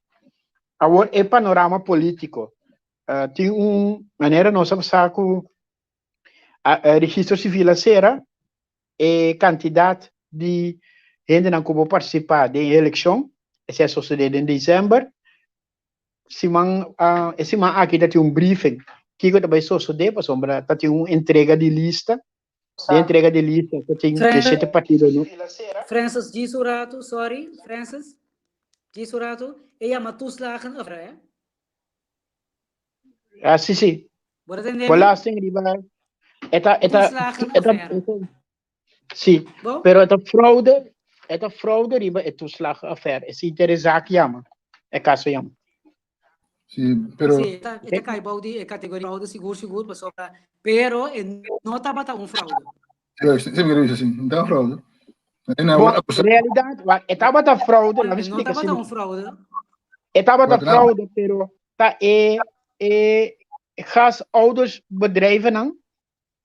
Awor e panorama polítiko tin un manera nos a sa ku registro sivil a sera e kantidat di hendenan ku bo partisipá den e elekshon, esei a sosodé den desèmber. Siman e siman aki ta tin un briefing kiko ta bai sosodé pasobra ta tin un entrega di lista. Den entrega di lista ta tin 17 partido no. Francis, djis un ratu, sorry, Francis, djis un ratu, e yama toeslagen affaire, hè? Ah, sí, sí. Bo ta tende mi? Belasting riba eta eta Toeslagen eta affaire. sí, Bo? pero eta fraude, eta fraude riba e toeslagenaffaire. E si tere zaak yama, e caso yama. Sí, pero Sí, e ta, e ta kai bou di e categoria fraude sigur sigur pasobra pero e no tabata un fraude. Juist, sí, mi revisa, sí. No ta fraude. En Bo, realidad, wa, e tabata fraude, laat me E no explica tabata asina. un fraude. E tabata Wat nou? fraude, pero ta e e gasoudersbedrijvennan,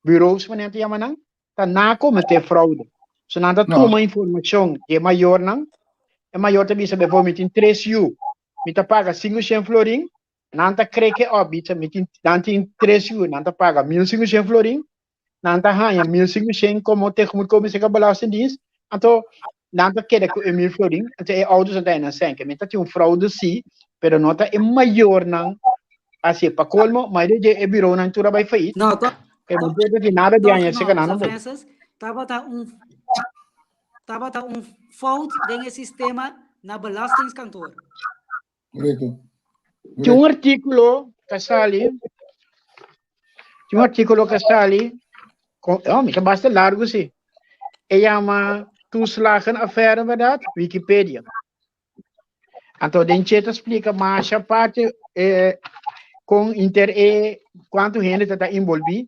bureaus wanneer te llama nan, ta na comete fraude. So nan ta No. tuma informacion di e mayornan, e mayor ta bisa bijvoorbeeld mi tin tres yu, mi ta paga 500 florin, nan ta kreke op, bisa mi tin, nan tin tres yu, nan ta paga 1500 florin, nan ta haña 1500 como tegemoetkoming cerca Belastingdienst, anto nan ta keda cu e 1000 florin, anto e ouders nan ta haña nan sèn. Mi ta tin un fraude sí, pero no ta e mayornan hasié. Pa colmo, mayoria di e bureaunan tur a bai failliet. No, to, E no por tin nada di toch haña no, cerca nan Sir no. Francis, tabata un tabata un fout den e sistema na belastingskantoor. Correcto. Tin un artículo que sali, tin un artículo que sali, con, oh, mi basta largo sí. E llama Toeslagenaffaire, verdad? Wikipedia. Anto den che ta explica mas aparte eh, con inter e cuanto gente ta envolvi.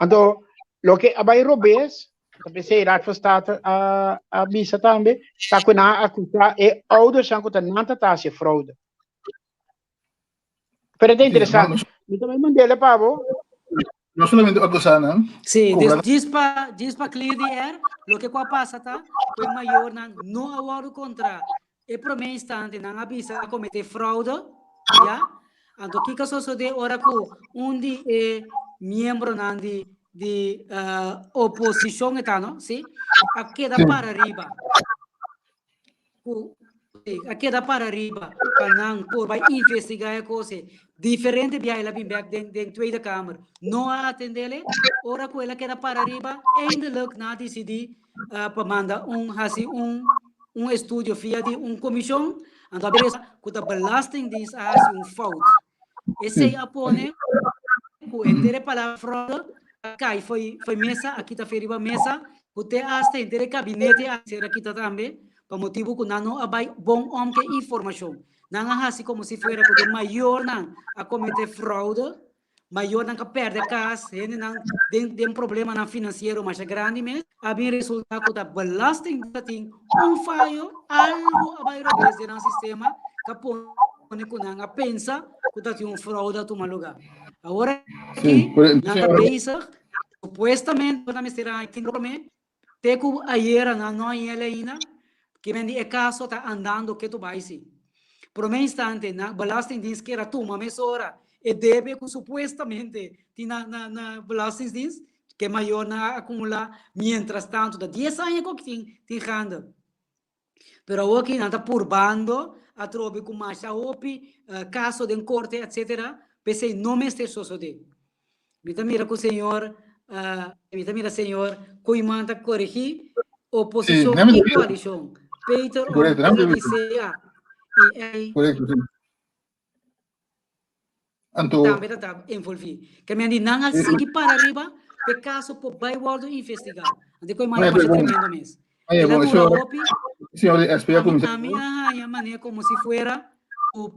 Anto loke a bai robes, ta p'esei Raad van State a a bisa tambe, ta ku nan a akusá e oudersnan ku ta nan ta ta hasi fraude. Pero ta Sí, interesante. no, Mi ta bai mand'el pa bo. no solamente akusá nan, Sí, dus kobra djis pa, djis pa clear the air, loke ku a pasa ta ku e mayornan no a wòrdu kontra E promé instante nan a bisa a kometé froude, ya. Anto kiko a sosodé ora ku un di e miembronan di di oposishon e ta no, si, a keda para riba ku a keda para riba pa nan por bai investigá e kos ei. Diferente biaha el a bin bèk den den Tweede Kamer, no a atendé Ora ku el a keda para riba, eindelijk nan a disidí pa manda un hasi un un estudio via di un komishon, anto a bira ku ta Belastingdienst a hasi un fout. Esei a pone ku henter e palabra fraude a kai fo'i fo'i mesa, a kita fo'i riba mesa, ku te asta henter e kabinete a ser a kita tambe, pa motibu ku nan no a bai bon om ku e informashon. Nan a hasi komo si fuera ku e mayornan a komete fraude, mayornan ka pèrdè kas, hendenan den den problemanan finansiero masha grandi mes, a bin resultá ku ta belasting ta tin un fayo, algu a bai robes den nan sistema ka pone ku nan a pensa ku ta tin un fraude a tuma lugá. Awor aki nan ta bezig, supuestamente nan mester a haña tin promé, te ku ayera nan no a hañ'el ainda. Ke men di e kaso ta andando ketu bai si. Prome instante na Belastingdienst kier a tuma mesora e debe ku supuestamente tin na na na Belastingdienst ke mayornan a akumulá mientras tanto ta dies aña ku tin tin gaande. Pero awoki nan ta purbando atrobe ku masha hopi kaso den korte etcetera p'esei no mester sosodé. Mi ta mira ku señor mi ta mira señor Koeiman ta korigí oposishon i koalishon. Peter Ortega di CA i ei tambe ta ta envolví. Ke men di nan a sigui para riba p'e kaso por bai wòrdu investigá. Anto Koeiman ta masha tremendo mes. El a dura hopi. Ami a haña manera komo si fuera ku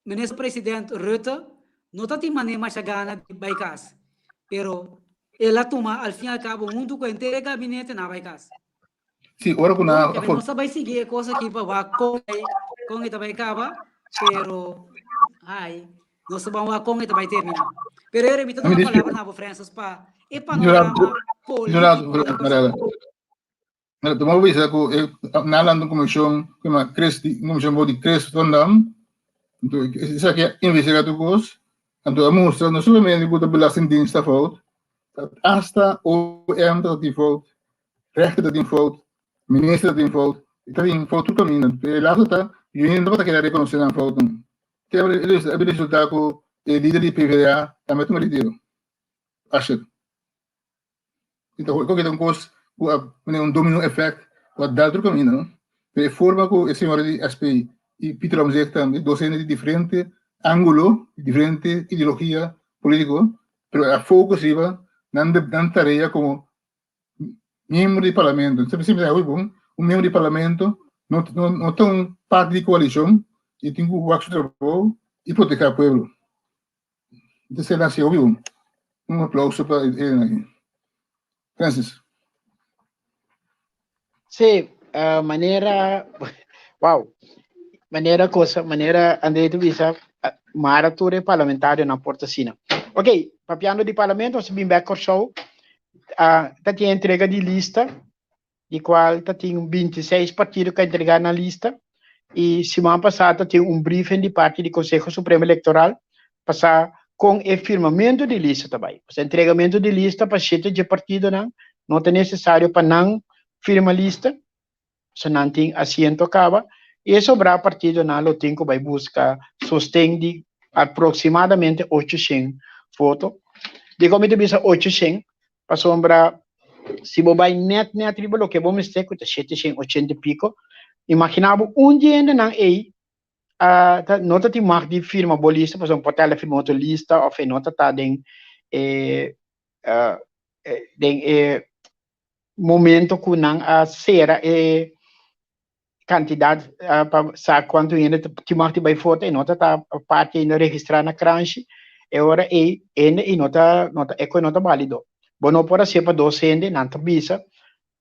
Minister President Rutte no ta tin manera masha gana di bai kas, pero el a tuma al fin y al cabo huntu ku henter e gabinete nan a bai kas. Sí, ora ku nan a Nos ta bai sigui e kos aki pa wak kon kon e ta bai kaba, pero ai, nos ta ban wak kon e ta bai terminá. Pero ere mi ta duna palabra na bo Francis pa e panorama polítiko di Kòrsou. Mira, tu mo bisa ku e na lanta un komishon ku yama Chris, un komishon bou di Chris van Dam. Anto esaki a investiga tur kos. Anto a mustra no solamente ku ta belastingdienst ta fout, hasta OM ta tin fout, rechter ta tin fout, minister ta tin fout, ta tin fout tur kaminda. Pero e laatste ta, yu no tabata kere rekonosé nan foutnan. Te a resulta ku e lider di PvdA tambe a tuma retiro. Asscher. Ita hopi koke ta un kos ku a pone un domino effect ku a dal tur kaminda no. Pero e forma ku e señora di SP i Pieter Omtzigt tambe, dos hende di diferente angulo, di diferente ideologia politiko, pero a focus riba nan nan tarea komo miembro di parlamento. Semper semper ta hopi bon, un miembro di parlamento no no no ta un parti di koalishon i tin ku wak su trabou i proteha pueblo. Entonces el hace obvio. Un aplauso para él aquí. Francis. Sí, uh, manera, wow, manera cosa, manera André tu bisa, uh, mara tur parlamentario na porta sina. Ok, papiando di parlamento, se bin back Kòrsou, uh, ta tin entrega di lista, di cual ta tin 26 partido que entrega na lista, y siman pasá ta tin un briefing di parti di Consejo Supremo Electoral pasá con e firmamento di lista ta bai. Pues entregamento di lista pa shete dje partidonan no ta necesario pa nan firma lista, pasobra nan tin asiento caba, y e sobrá partidonan lo tin cu bai busca sosten di aproximadamente 800 voto. Dicon mi ta bisa 800? Pasobra si bo bai net net riba loke bo mester ku ta 780 i piko, imagina bo un di hendenan ei a ta no ta tin mag di firma bo lista pasobra por ta el a firma otro lista of e no ta ta den e den e momento ku nan a sera e kantidat pa sa kuantu hende tin mag di bai vota e no ta ta parti ainda registrá na kranshi e ora ei hende i no ta no ta e kos no ta bálido. Bo no por hasié pa dos hende nan ta bisa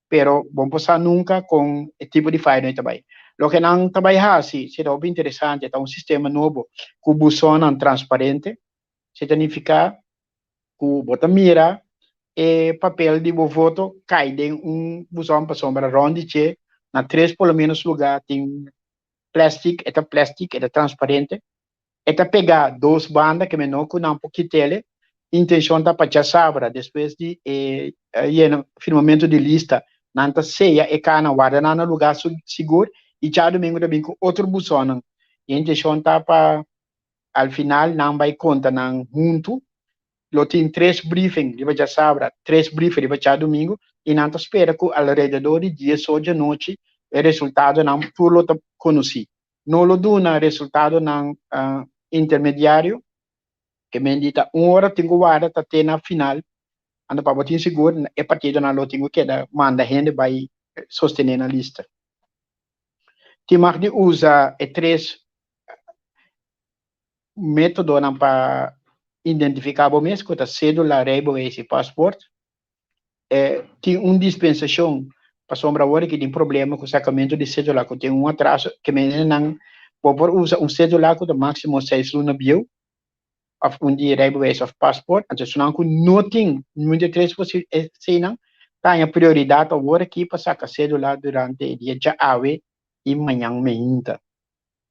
pero bo no por sa nunka kon e tipo di fayo nan ta bai. Loke nan ta bai hasi si ta hopi interesante ta un sistema nobo ku busonnan transparente si ta nifiká ku bo ta mira e papel di bo voto kai den un buzon pasobra rond di dje na tres por lo menos lugar tin plastic, e ta plastic, e ta transparente, e ta pega dos banda ke men no ku nan por kitele, intencion ta pa djasabra despues di e yena firmamento di lista nan ta seya e kana warda nan na lugar sigur i djadumingu ta bin ku otro buzonnan e intencion ta pa al final nan bai konta nan huntu lo tin tres briefing riba djasabra, tres briefing riba djadumingu i nan ta spera ku alrededor di dies or djanochi e resultadonan tur lo ta konosí. No lo duna resultadonan intermediario, ke men di ta un ora tin ku warda ta te na final, anto pa bo tin sigur e partidonan lo tin ku keda manda hende bai sostené nan lista. Tin mag di usa e tres métodonan pa identifiká bo mes ku ta sédula, reibeweis i pasport. E tin un dispensashon pasobra awor aki tin problema ku sakamentu di sédula ku tin un atraso ke mensenan bo por usa un sédula ku ta máksimo seis luna bieu òf un di reibeweis òf pasport. Anto esunnan ku no tin ningun di e tres eseinan. ta haña prioridat awor aki pa saka sédula durante e dia djawe i mañan meinta.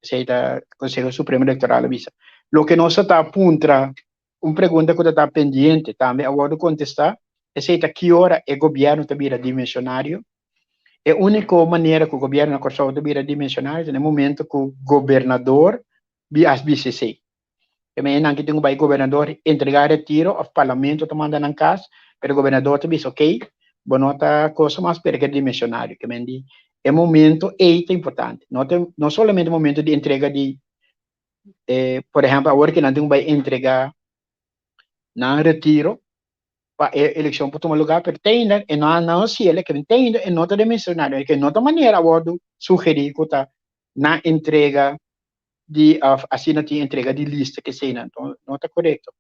Esei ta Konseho Supremo Elektoral a bisa. Loke nos a ta puntra, un pregunta ku ta ta pendiente tambe a wòrdu kontestá, esei ta ki ora e gobièrnu ta bira dimensionario. E úniko manera ku gobièrnu na Kòrsou ta bira dimensionario ta na e momento ku gobernador a bisa esei. E manera nan ki tin ku bai gobernador entregá retiro òf parlamento ta manda nan kas, pero gobernador ta bisa okey, bo no ta kosa mas pero ke dimensionario. Ke men di e momento ei ta importante. No ta no solamente momento di entrega di por ehèmpel awor ke nan tin ku bai entregá nan retiro pa e elekshon por tuma lugá, pero te ainda e no a nan hasiel, ke men te ainda e no ta dimensionario, ke no ta manera a wòrdu sugerí ku ta nan entrega di of asina tin entrega di lista ke eseinan no no ta korekto.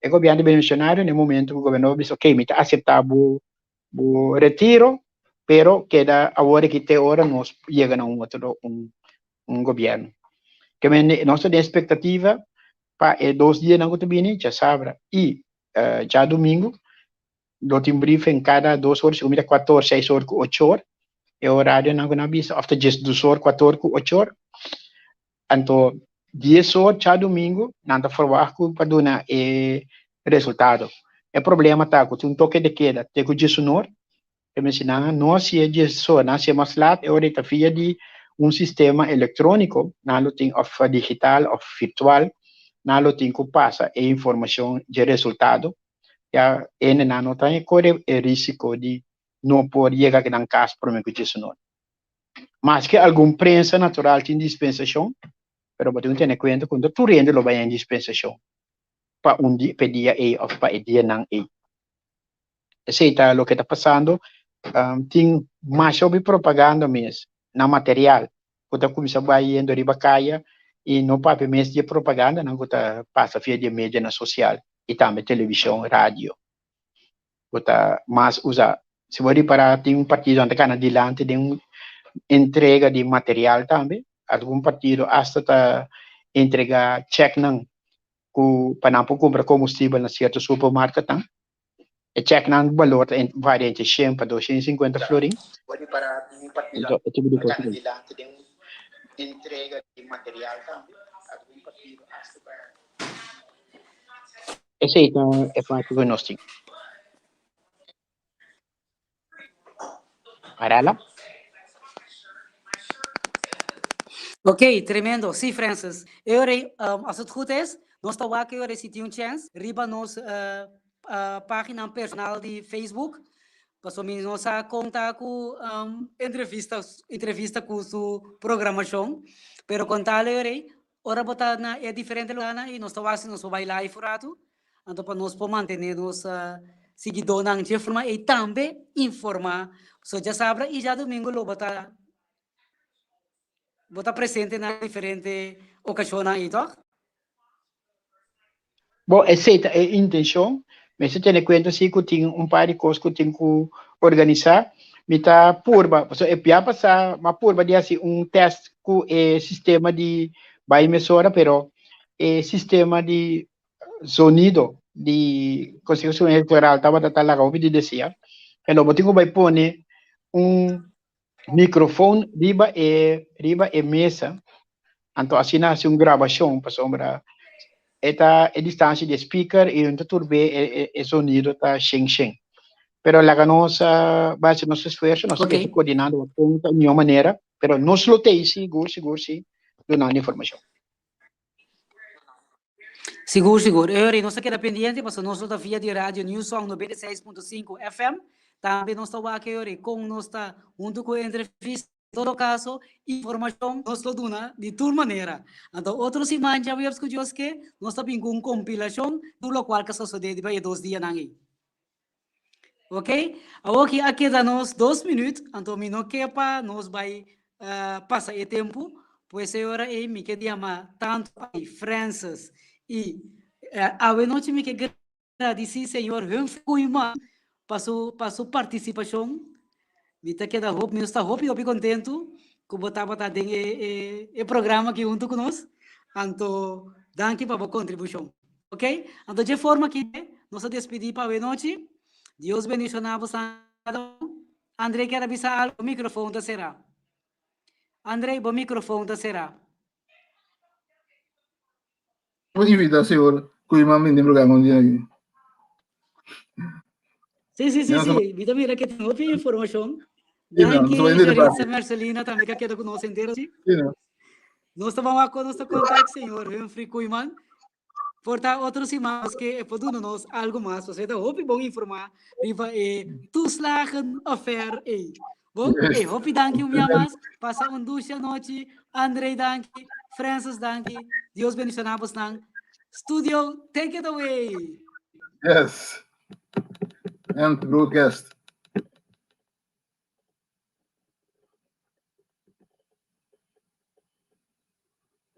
E gobièrnu ta benefisionario na e momento ku gobernador bisa ok mi ta aseptá bo bo retiro pero keda awor aki te ora nos yega na un otro un un gobièrnu. Ke men nos ta den espektativa pa e dos dianan ku ta bini djasabra i djadumingu lo tin briefing kada dos or segun mi ta kuater or seis or ku ocho or e horarionan ku nan a bisa of ta diesdos or kuater or ku ocho or anto dies or djadumingu nan ta ferwagt ku pa duna e resultado e problema ta ku tin un toke de keda te ku diesun or e mester nan no hasié dies or nan hasié mas lat e ora ei ta via di un sistema elektroniko nan lo tin of digital of virtual nan lo tin ku pasa e informashon dje resultado ya hendenan no ta kore e risiko di no por yega nan kas prome ku djesunor. Maske algun prensa natural tin dispensashon, pero bo tin ku tene kuenta ku no tur hende lo bai haña dispensashon pa un dia, pa e dia ei òf pa e dianan ei. Esei ta loke ta pasando. Tin masha hopi propaganda mes na material ku ta kuminsá bai yendo riba kaya i no papia mes di e propagandanan ku ta pasa via di e medianan sosial i tambe televishon, radio ku ta mas usá. Si bo ripará tin un partidonan ta gana dilanti den entrega di material tambe, algun partido asta ta entregá chèknan ku pa nan por kumpra kombustibel na sierto supermarketnan. E chèknan balor ta varia entre shen pa doshen i sinkuenta florin. Enton e tipo di kos ei. Esei ta e parti ku nos tin. Marella? Ok, tremendo. Sí, Francis. E ora ei, als het goed is, nos ta wak e ora ei si tin un chèns riba nos página personal di Facebook. Pasobra mi no sa kon ta ku entrevista, entrevista ku su programashon. Pero kon tal e ora ei, ora bo ta na e diferente lugarnan ei, nos ta wak si nos por bai live un ratu. Anto pa nos por mantené nos siguidónan dje forma ei tambe informá. So djasabra i djadumingu lo bo ta bo ta presente na diferente okashonnan ei tòg? Bon, esei ta e intenshon. Mester tene kuenta si ku tin un par di kos ku tin ku organisá. Mi ta purba, pasobra e bia pasá mi a purba di hasi un tèst ku e sistema di bai mesora, pero e sistema di zonido di Consejo Supremo Electoral tabata ta laga hopi di desia, pero bo tin ku bai pone un microfoon riba e riba e mesa, anto asina hasi un grabacion pasobra e ta e distancia di e speaker y no ta tur be e e zonido ta shen shen. Pero laga nos bai hasi nos esfuerso, nos ta okay coordinando kon ta e mihor manera, pero nos lo tei sigur sigur si dunando informacion. Sigur, sigur. Eury, nos ta keda pendiente pasobra nos lo ta via di Radio New Song 96.5 FM. Tambe nos ta wak Eury kon nos ta huntu ku e entrevista. En todo kaso, informashon nos lo duna di tur manera. Anto otro siman djaweps ku Dios ke, nos ta bin ku un kompilashon tur lokual ka sosodé riba e dos dianan ei. Ok, awoki a keda nos dos minuut, anto mi no ke pa nos bai pasa e tempu, pues e ora ei mi ke yama tanto ai Francis i awe nochi mi ke gradisi señor Humphrey Koeiman pa su pa su partisipashon, mi ta keda hopi mi sta hopi hopi kontentu ku bo tabata den e e e programa aki huntu ku nos, anto danki pa bo kontribushon. Ok, anto dje forma aki nos a despidi pa awe nochi. Dios bendiciona bo. kada un. André kier a bisa algo, bo microfoon ta sera. André, bo microfoon ta sera. Bo invita señor Koeiman bini den programa un dia aki. Sí, sí, sí, Ya, sí. Mi ta mira que tin hopi informacion. Sí, no, Danki, nos ta bai hende Yaritza Marcelina tambe que a keda ku nos entero, sí. Sí, no. Nos ta ban wak kon nos ta contact señor Humphrey Koeiman. Por ta otro siman nos ke e por duna nos algo mas, pasobra e ta hopi bon informá riba e toeslagen affaire ei. Bon, Yes. e hopi danki un bia mas. Pasa un dushi anochi. André danki, Francis danki. Dios bendiciona bosnan. Studio, take it away. Yes. And broadcast.